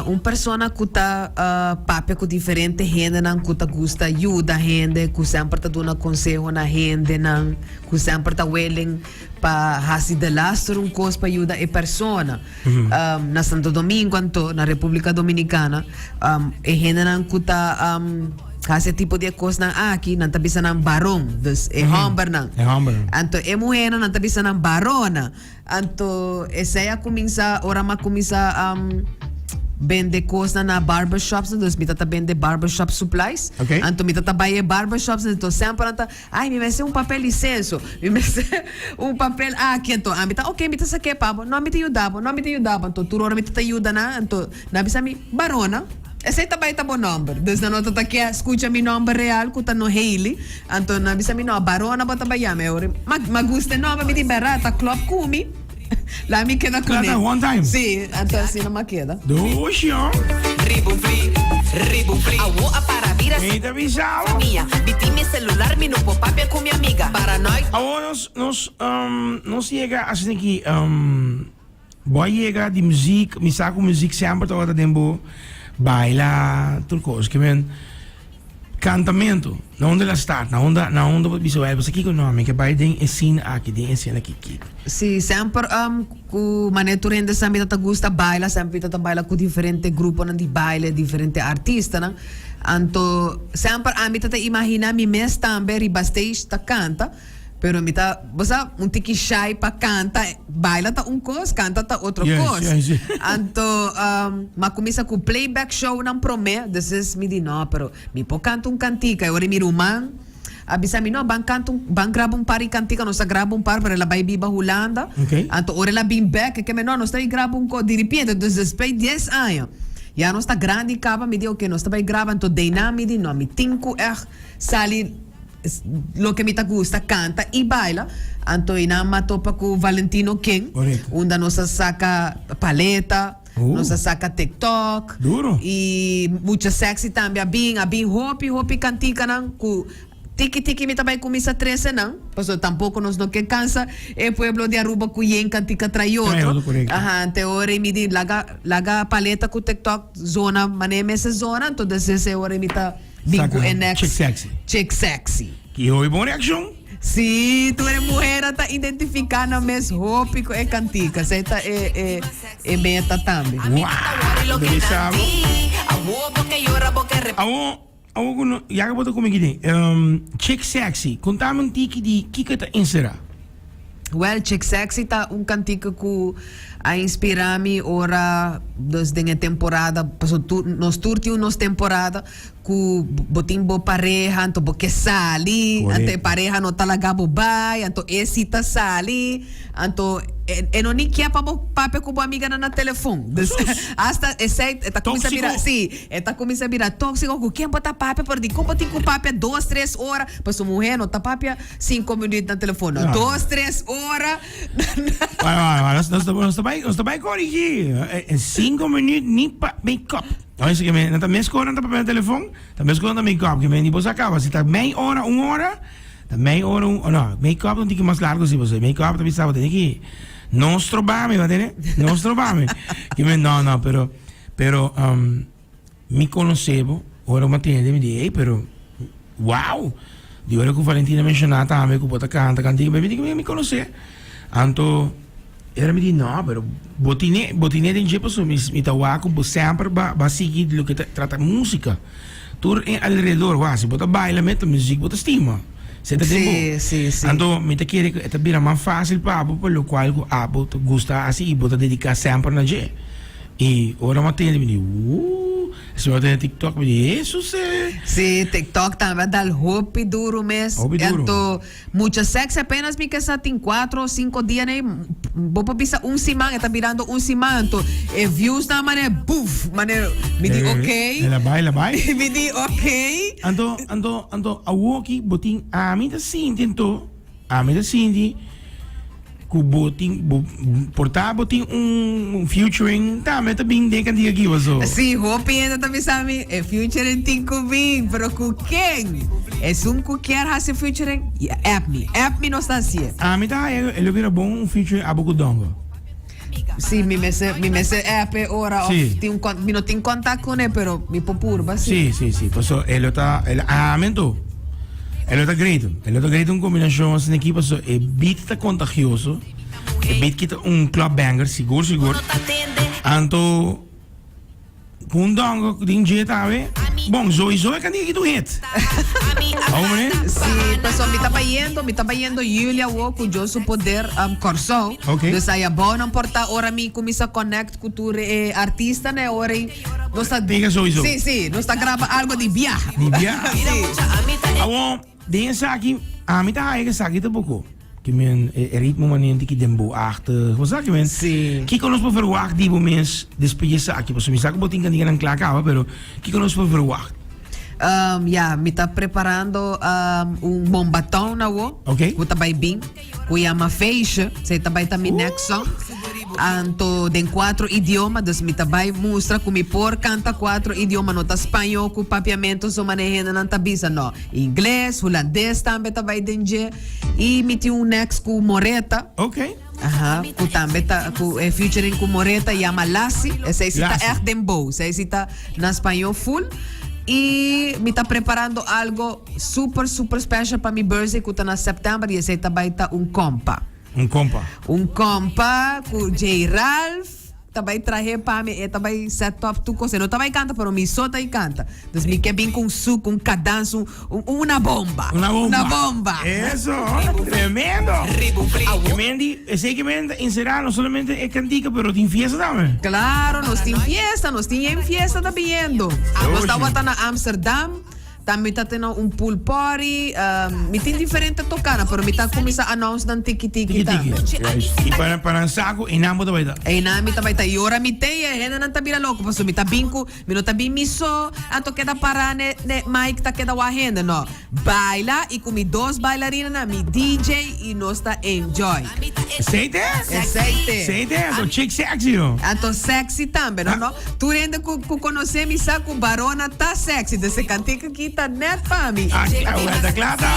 Un persona ku ta papia ku diferente hendenan, ku ta gusta yuda hende, ku semper ta duna konseho na hendenan, ku semper ta willing pa hasi de laster un kos pa yuda e persona. Na Santo Domingo anto, na Republica Dominicana, e hendenan ku ta hasi e tipo di e kosnan aki, nan ta bisa nan baron, dus e hòmbernan. Anto e muhénan nan ta bisa nan barona. Anto esei a kuminsá ora mi a kuminsá bende kosnan na barbershops, dus mi ta bende barbershop supplies. Okay. Anto mi ta bai e barbershops, anto semper nan ta, ay mi mester un papel lisenso, mi mester un papel aki, anto ami ta ok mi ta sak'é pa bo, no mi ta yuda bo, no mi ta yuda bo, anto tur ora mi ta yuda nan, anto nan a bisa mi, Barona, esei ta bai ta bo nòmber, dus nan no ta ta ke skucha mi nòmber real ku ta Nohely, anto nan a bisa mi no, Barona bo ta bai yama, e ora mi a gusta e nòmber, mi di bèrdat ta klòp ku mi, laat mi keda kuné. Klata one time. Sí, anto asina mi a keda. Dushi ho. Riba un fli, riba un fli. Awo a para bira Mi ta bisa bo. mia. Mi tin mi celular, mi no por papia cu mi amiga. Paranoid. Awo nos nos nos yega asina ki. Bo a yega di muziek, mi sa ku muziek semper tabata den bo baila, tur kos. Ke men kantamentu, na unda el a start? Na unda na unda bo ta bisa wèl, pasobra kiko no, mi ke bai den e scene aki, den e esena aki, kiko? Si, semper ku manera tur hende sa mi ta ta gusta baila, semper mi ta ta baila ku diferente gruponan di baile, diferente artistanan. Anto semper ami ta ta imagina mi mes tambe riba stage ta kanta. Pero mi ta, bo sa, un tiki shy pa canta, baila ta un cos, canta ta otro Yes, cos. yes, yes. Anto, um, m'a cuminsa cu playback shownan prome, despues mi di no, pero mi por canta un cantica. E ora mi ruman a bisa mi, no, ban canta un, ban graba un par di cantica, nos a graba un par, pero el a bay biba Hulanda. Okay. Anto ora el a bin bek, e keme, no, nos ta bay graba un cos, diripiente, dus despues dies aña, ya nos ta grandi caba, mi di, ok, nos ta bay graba, anto deinan mi di, no, mi tin cu echt sali Loke mi ta gusta canta y baila. Anto y nan m'a topa cu Valentino King. Correcto. Unda nos a saca paleta, Oh. nos a saca TikTok. Duro. Y mucha sexy tambe a bin, a bin hopi hopi canticanan cu tiki tiki mi ta bay cuminsa trece nan, pasobra tampoco nos no ke cansa e pueblo di Aruba cu yen cantica trae otro. Trae otro, correcto. Aha, ante ora y mi di laga laga paleta cu TikTok zona mane mester zona, anto desde e ora mi ta. Bin ku e next Chick sexy. Chick sexy. Ki hopi bon reakshon. Sí, tur e muhernan ta identifiká nan mes hopi ku e kantika. Esei ta e e e meta tambe. Wow! Debe sa bo. Awo, awo ku no, ya ku bo ta kume kiti. Chick sexy, kontami un tiki di kiko e ta enserá. Well, Chick Sexy ta un kantika ku a inspirá mi ora dus den e temporada, pasobra tur nos tur tin un nos temporada ku bo tin bo pareha anto bo ke sali, anto e Korekto. pareha no ta laga bo bai, anto e si ta sali, anto e e no ni ke pa bo papia ku bo amiganan na telefon. Dus Jesús! hasta esei e ta kuminsá bira, Tóksiko. sí, e ta kuminsá bira tóksiko ku ken bo ta papia, pero dikon bo tin ku papia dos, tres ora, pasobra muhé no ta papia Cinco minuut na telefono. Ja. Dos, tres ora. Bueno, bueno, bueno, nos, nos, nos ta bai, nos ta bai corrigi. Eh, eh, cinco minuut ni pa make-up. No, es que me, no ta mes ora ta papia na telefon, ta mes ora ta make-up, que me ni bosa acaba. Si ta mei ora, un ora, ta mei ora, un, oh, no, make-up un tiki mas largo si bosa. Make-up ta bisa, tiene que no strobame, va tene? No strobame. Que me, no, no, pero, pero, um, Mi conoce bo, ora bo a tende mi di ey pero wow! Di ora cu Valentina menciona tambe cu bo ta canta cantica mi di mi conoce. Anto era mi di no pero bo tine bo tine den dje pasobra mi mi ta wak cu bo semper ba ba sigui loke ta trata musica. Tur e alrededor wak si bo ta baila met ta music bo ta stima. Se ta den bo. Sí, sí, sí. Anto mi ta kere cu e ta bira mas facil pa bo pa locual cu abo ta gusta haci y bo ta dedica semper na dje. Y ora mi a tende mi di ooh, si mi a tende TikTok mi di Jesus eh. Sí, TikTok tambe a dal hopi duro mes. Hopi duro. Anto mucha sexy apenas mi ke sa tin cuatro o cinco dia nei, bo por bisa un siman, e ta birando un siman, anto e views nan mane buf, mane mi di Eh, ok. El a bai, el a bai. Mi di ok. Anto, anto, anto awoki bo tin, ami ta sinti anto, ami ta sinti. Ku bo tin bo por ta bo tin un featuring tambe ta bin den kantika aki paso. Si, hopi hende ta bisa mi e featuring tin ku bin, pero ku ken? Esun ku kier hasi featuring, app mi, app mi nos ta hasié. Ami ta haya e lo bira bon un featuring abo ku Dongo. Si, mi mester, mi mester app e ora of Sí. tin un con, mi no tin contact con e, pero mi por purba, Sí, sí. sí, sí. Paso e lo ta, e lo, amen to. E lo ta great. E lo ta great un combinacion asina aki, paso e beat ta contagioso. E beat kita un club banger, sigur, sigur. Anto, Ku un dongo ku tin dje tambe. Bon, sowieso e kantika ki ta un hit. Awo meneer? Si, pasobra mi ta bayendo, mi ta bayendo juli awo ku Dios su poder um, Kòrsou. Ok. Dus aya bou nan por ta ora mi kuminsá connect ku tur e artistanan e ora ei nos ta Diga sowieso. Si, si, nos ta graba algo di biaha. Di biaha. Si. Awo, den esaki, ami ta haya ku esaki ta poko. Ki men e ritmo manera un tiki dembow-achtig. Bo sa ki men? Sí. Kiko nos por verwagt di bo mes despues di esaki? Pasobra mi sa ku bo tin kantikanan kla kaba, pero kiko nos por verwagt? Um, ya, mi ta preparando um, un bombaton awo. Ok. Ku ta bai bin. Ku yama Feestje. Esei ta bai ta mi next song. Anto den cuatro idioma, dus mi ta bai mustra ku mi por kanta cuatro idioma, no ta spañó ku papiamento so manera hendenan ta bisa, no. Ingles, hulandes tambe ta bai den dje. I mi tin un next ku Moreta. Ok. Aha, ku tambe ta ku e featuring ku Moreta yama Lassie. Esei si ta Lassie. echt dembow. Esei si ta na spañó full. I mi ta preparando algo super super special pa mi birthday ku ta na september i esei ta bai ta un kompa. Un kompa. Un kompa ku J. Ralph ta bai trahe pa mi, e ta bai set up tur kos. E no ta bai kanta, pero mi so ta bai kanta. Dus mi ke bin ku un suk, un kadans, un, un, una bomba. Una bomba. Una bomba. Eso, tremendo. Ke men di, esei ke men ta enserá no solamente e kantika, pero tin fiesta tambe. Claro, nos tin fiesta, nos tin yen fiesta ta biniendo. Nos tabata na Amsterdam. Tambe ta tene un pool party. Mi tin diferente tocana, pero mi ta cuminsa announce nan tiki tiki tambe. Tiki tiki. Y pa pa nan sa cu einan bo ta bay ta. Einan mi ta bay ta. Y ora mi te e hendenan ta bira loco pasobra mi ta bin cu, mi no ta bin mi so, anto keda para ne ne mic ta keda wak hende. No. Baila y cu mi dos bailarinanan, mi DJ y nos ta enjoy. Esey te? Esey te. Esey te? Anto chick sexy no? Anto sexy tambe, no no? Tur hende cu cu conoce mi sa cu Barona ta sexy, dus e cantica aki ta net pa mi. Ah, cla, ta cla ta.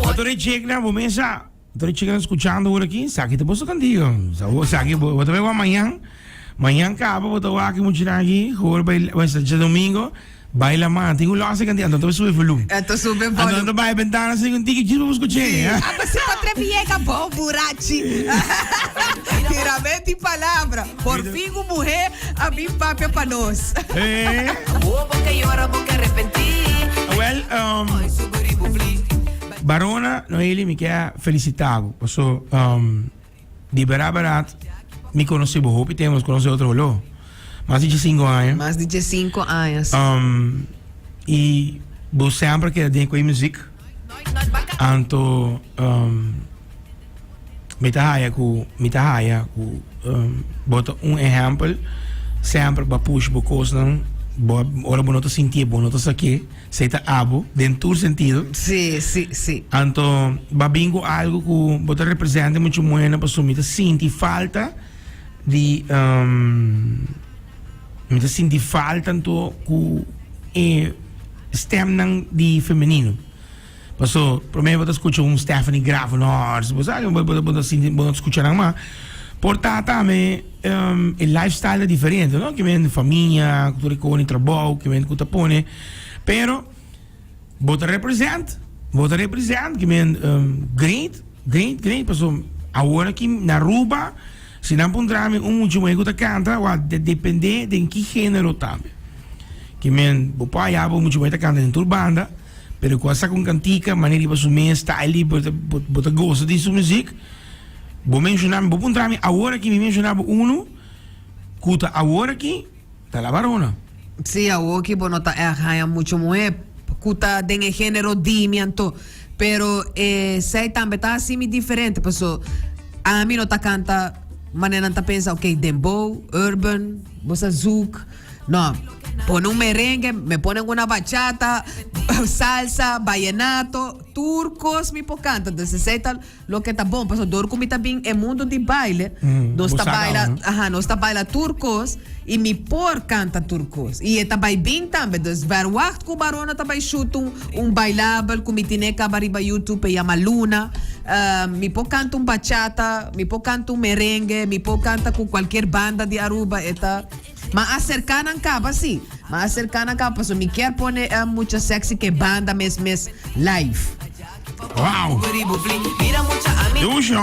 Otro di chick nan, bo mesa. Otro di chick nan scuchando ora aki, sa ki ta boso cantica. Sa bo, sa ki bo, bo ta bay wak mañan. Mañan caba bo ta wak e muchanan aki, hoor bay, bueno, djadomingo. Baila man, tin un los e kanti, anto ta sube volume. Anto sube volume. Anto ta bai bentana así un tiki chispa pa skuché. Sí. Anto si pa trepi yega bon burachi. Tiramento y palabra. Por fin un muher a bin papia pa nos. Eh. Well, um, Barona, Noeli, mi ke felicita bo. Paso, um, Di bera berat mi conoce bo hopi tempo, nos conoce otro lo. Mas di 15 aña. Mas di 15 aña, si. Um, y bo sempre keda den cu e muziek. Anto um, mi ta haya cu, mi ta haya cu um, bo ta un ehempel. Sempre bo a push bo cosnan, bo, ora bo no ta sinti, bo no ta saké. Esei ta abo den tur sentido. Sí, sí, sí. Anto ba bin ku algo ku bo ta represente mucho muena pasobra mi ta sinti falta di mi ta sinti falta anto ku e stemnan di femenino. Paso prome bo ta skucha un Stephanie Gravonoors, bo sa bo bo ta sinti bo no ta skucha nan mas. Por ta tambe e lifestyle ta diferente no, kimen famia ku tur e kos, trabou kimen ku ta pone, pero bo ta represent, bo ta represent kimen great, great, great paso awor aki na Aruba si nan puntra mi un mucha muher ku ta kanta wak ta depende den ki genero tambe. Kimen bo por haya bo mucha muher ta kanta den tur banda. Pero cu a saca un cantica manera riba su mes style bo ta bo ta goza di su muziek. Bo menciona mi, bo puntra mi awor aki mi menciona bo uno cu ta awor aki ta La Barona. Sí, awor aki bo no ta erg haña mucho muher cu ta den e genero di mi anto. Pero esey tambe ta haci mi diferente paso ami no ta canta manera nan ta pensa ok dembow, urban, bo sa zouk. No. Pone un merengue, me ponen una bachata, salsa, vallenato, tur cos mi por canta. Dus esey ta loke ta bon. Pasobra dor cu mi ta bin e mundo di baile, nos bo ta sa baila, caba, no? aha, nos ta baila tur cos y mi por canta tur cos. Y e ta bay bin tambe. Dus verwacht cu Barona ta bay shoot un, un bailabel cu mi tine caba riba YouTube, e yama Luna. Mi por canta un bachata, mi por canta un merengue, mi por canta cu cualkier banda di Aruba. E ta. Ma acerca nan caba si. Ma acerca nan caba pasobra mi kier pone e mucha sexy ke banda mes mes live. Wow. Dusho.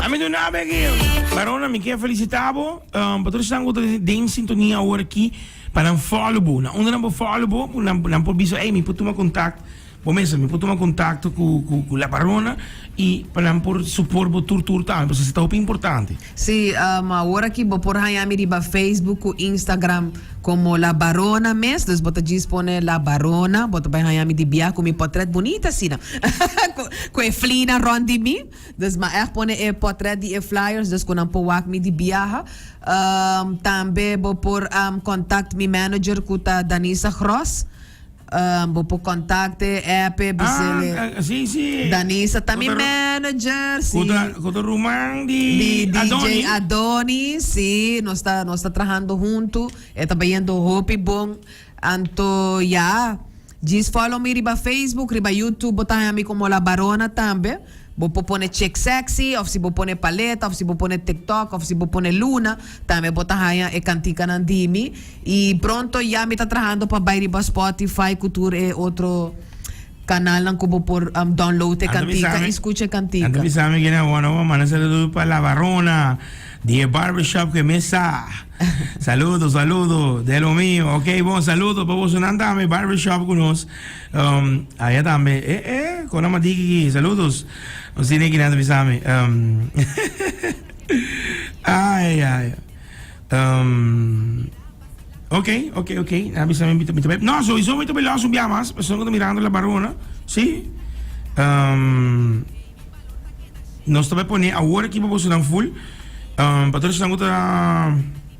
Ami duna beki. Barona mi kier felicita bo. Um, pa tur esnan ku ta den sintonia awor aki pa nan follow bo. Na unda nan por follow bo, nan, nan por bisa, hey, mi por tuma contact. Bo mester mi por tuma contacto cu cu cu La Barona y pa nan por support bo tur tur tambe pasobra esey ta hopi importante. Sí, awor aki bo por haña mi riba Facebook cu Instagram como La Barona mes, dus bo ta djis pone La Barona, bo ta bay haña mi di bia cu mi potret bunita asina cu cu e flina rond di mi, dus ma echt pone e potret di e flyers dus cu nan por wak mi di biaha. Tambe bo por contact mi manager cu ta Danisa Gros. Bo por contacte, app, bisele. Ah, si, si. Danisa ta mi manager, si. Cu ta ruman di Di DJ Adoni, si. Nos ta, nos ta trahando hunto. E ta bayendo hopi bon. Anto, ya. Djis follow mi riba Facebook, riba YouTube bo ta haña mi como La Barona tambe. Bo por pone Chick Sexy, of si bo pone Paleta, of si bo pone TikTok, of si bo pone Luna, tambe bo ta haña e kantikanan di mi. I pronto ya mi ta trahando pa bai riba Spotify ku tur e otro kanalnan ku bo por download e kantika i skucha e kantika. Anto bisa mi kina bueno bo manda saludo pa La Barona di e barbershop ke mesa. Saludo, saludo de lo mio. Ok, bon saludo pa bosonan tambe barbershop ku nos. Um, aya tambe. Eh, eh, con ama diki ki. Saludos. No sé ni quién bisami. Um, ay, ay. Um, ok, ok, ok. Na bisami mi mi No, sowieso mi te los un bia mas. Persona que mirando la barona. Sí. Um, nos te pone ahora aquí pa boso full. Um, pa todos que ta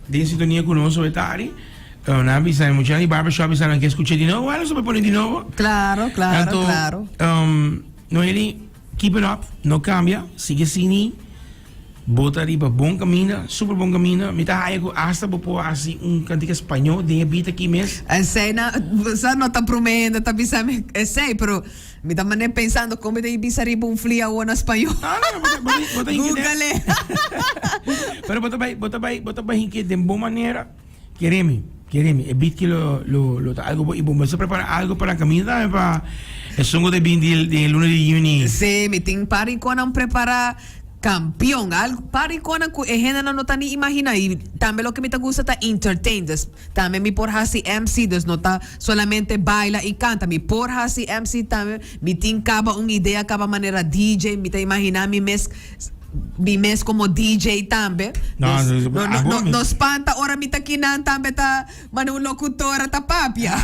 den sintonía con nos hoy tarde. Nan a bisa e muchanan di barbershop bisa nan ke skucha di nobo, bueno, nos ta pone di nobo. Claro, claro, Anto, claro. Um, Noeli, keep it up, no cambia, sigue asini, bo ta riba bon camina, super bon camina. Mi ta haya cu hasta bo por haci un cantica spañó den e beat aki mes. Esey na, sa no ta prome hende ta bisa mi esey, pero mi ta mane pensando con mi ta bisa riba un flia awor na spañó. No, no, bo ta, bo ta, bo ta hinke den- Google e. Pero bo ta bay, bo ta bay, bo ta bay hinke den bon manera. Kere mi, kere mi, e beat ki lo, lo, lo ta algo bo, y bo mester prepara algo pa na caminda tambe pa e songo de bin di, di luna di juni. Sí, mi tin par di konan prepara campeon, algo, par di konan cu e hendenan no ta ni imagina, y tambe loke mi ta gusta ta entertain, dus tambe mi por haci MC, dus no ta solamente baila y canta, mi por haci MC tambe, mi tin caba un idea caba manera DJ, mi ta imagina mi mes. Mi mes como DJ tambe. No, Dus, no, no, no, abo no, mi. no spanta ora mi ta kinan tambe ta mane un locutora ta papia.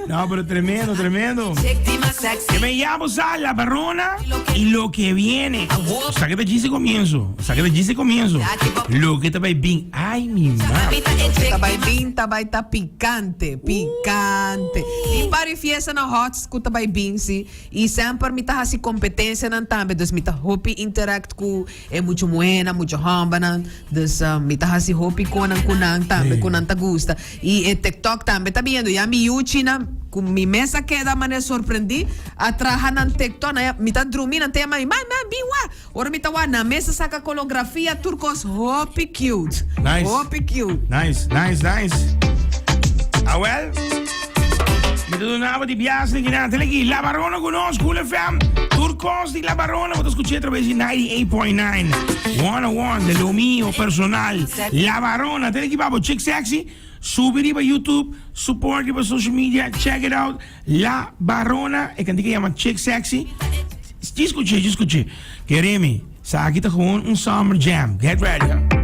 No, pero tremendo, tremendo. Chick di mas sexy. Que me llamo Sal, la barona y lo que viene. O sea que te dije comienzo. O sea que te dije comienzo. Lo que te va bien. Ay, mi madre. Mi ta e chick Ta bai di mas bin, ta bai ta picante, picante. Tin par di fiesta na hots ku ta bai bin, si. I semper mi ta hasi kompetensianan tambe, dus mi ta hopi interact ku e mucha muhénan, mucha hòmbernan. Dus mi ta hasi hopi konan ku nan tambe, ku nan ta gusta. I e TikTok tambe ta biniendo. Ya mi yuchinan, ku mi mes a keda manera sorprendí, a traha nan TikTok. Nan ya, mi ta drumi, nan ta yama mi, Mai, mai, bin wak! Ora mi ta wak, nan mes a saka kolografia, tur kos hopi cute. Nice. Hopi cute. Nice, nice, nice. Awel, mi ta duna bo di bias ni kinan. Tele aki, La Barona ku nos, Cool FM. Tur kos di La Barona bo ta skucha atraves di 98.9. 101, de lo mio personal. La Barona, tele aki pa bo, Chick Sexy. Subi riba YouTube, support riba social media, check it out. La Barona, e kantika yama Chick Sexy. Djis skuch'é, djis skuch'é. Keremi, sa aki ta gewoon un summer jam. Get ready, ha.